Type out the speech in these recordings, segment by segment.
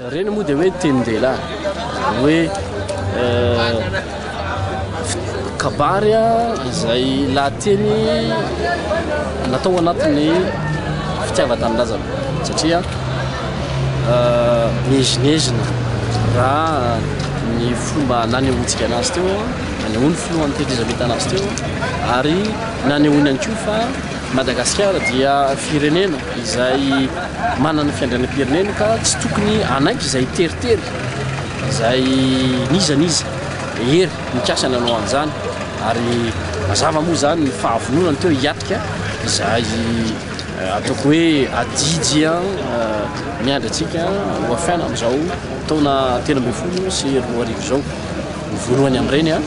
Ireny moa dia hoe tenin-dehilahy, hoe kabary izay lahateny natao anatin'ny fitiavan-tanindrazana satria miezinezina raha ny fomba nanehoantsika anazy teo, nanehoan'ny filohan'ny tetezamita anazy teo ary nanehoany ihany koa fa Madagasikara dia firenena izay manana ny fiandrianam-pireneny ka tsy tokony hanaiky izay teritery izay n'iza n'iza hery mikasa ny hanao an'izany ary mazava moa izany ny fahavononany teo hiatrika izay ataoko hoe adidy miandry antsika ho afaina amin'izao taona 2013 izao. Ny voalohany amin'ireny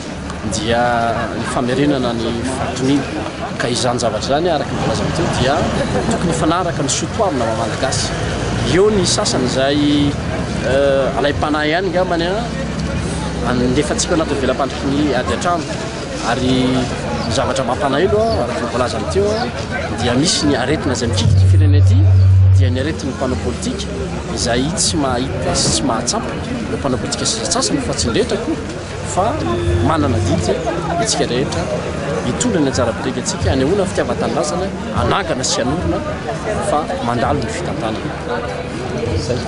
dia ny famerenana ny fahatoniana. Ka izany zavatra izany araka ny voalazako teo dia tokony hifanaraka ny soatoavina maha malagasy. Eo ny sasany izay alaim-panahy ihany angambany andefantsika ao anatin'ny vela-pandriky ny ady an-trano. Ary ny zavatra mampalahelo araka ny voalazany teo dia misy ny aretina izay mikiky ity firenena ity dia ny aretin'ny mpanao politika izay tsy mahita sy tsy mahatsapa ireo mpanao politika sasantsasany fa tsy ny rehetra akory fa manana adidy isika rehetra hitondra ny anjara biriky antsika hanehoana fitiavan-tanindrazana hanangana sy hanorina fa mandalo ny fitantanana. Zay.